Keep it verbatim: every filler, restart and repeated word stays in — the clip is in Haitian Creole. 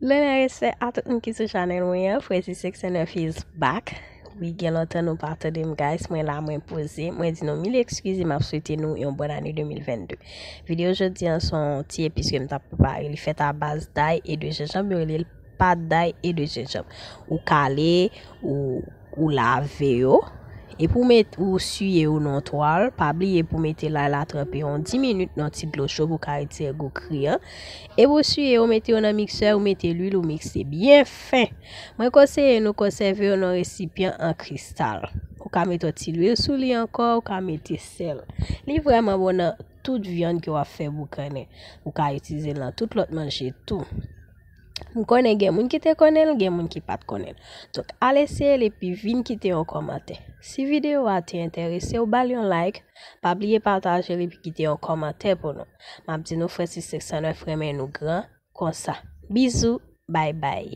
Lè nan respè a tout moun ki sou chanèl mwen an, Frèzi Six and F is back. Wi, gen lontan nou pa tande m, guys. Mwen la, mwen poze. Mwen di nou mil eskize, m ap swete nou yon bòn ane de mil vennde. Videyo jodi an se yon ti epice ke m t ap prepare. Li fèt a baz day e de jenjanm, yo rele l pat day e de jenjanm. Ou kale, ou, ou lave yo. Epi ou met, ou siye yo nan twal, pa bliye pou mete lay la tranpe yon dis minit nan ti dlo cho pou ka retire gou kri an. Epi ou siye yo, mete yo nan miksè, ou mete lwil, ou mikse byen fen. Mwen konseye nou konsève yo nan resipyan an kristal. Ou ka mete yon ti lwil sou li ankò, ou ka mete sèl. Li vrèman bon nan tout vyann ke w ap fè boukannen. Ou ka itilize l nan tout lòt manje tou. M konnen gen moun ki te konnen l, gen moun ki pa t konnen l. Donk, al eseye l epi vin kite yon kòmantè. Si videyo a te enterese w, ba l yon like, pa bliye pataje l epi kite yon kòmantè pou nou. M ap di nou Frèzi Six and F renmen nou gran konsa. Bizou, bay bay.